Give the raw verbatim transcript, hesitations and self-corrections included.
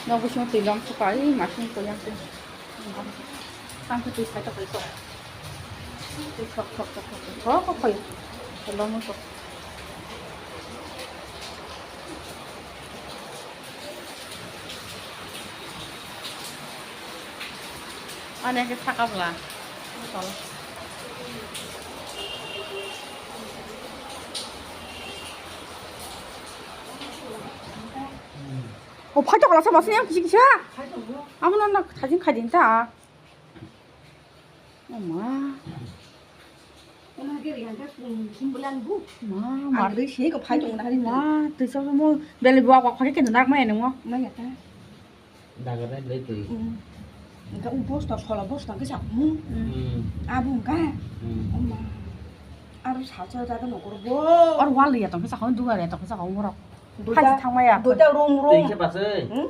Nok bisingo twi lom suka, ei masing koyang twi. Tang khe twi sai tokai kok. Twi sok sok sok sok sok sok kok koi. Lom sok. Ani khe saka bwla. O phai tokla sa masini ang kisi kisa. Amo no na thajin khai din ta. O ma. Ma, mar. Ang twi se ko phai tong na hari. Ma, twi sa mo bele bo ko khari ke nak mai nang mo. Mai ya ta. Daga dai dai twi. Engka u bosta phola bosta ke sak mu. Hmm. Abu engka. Hmm. O ma. Aro sa cha ta no kor bo. Or wal ya tong ke sa ko dugar ya tong ke sa ko morok. Duita, hai thang mai ya. Duita rom rom. Twi se pasai. Hmm?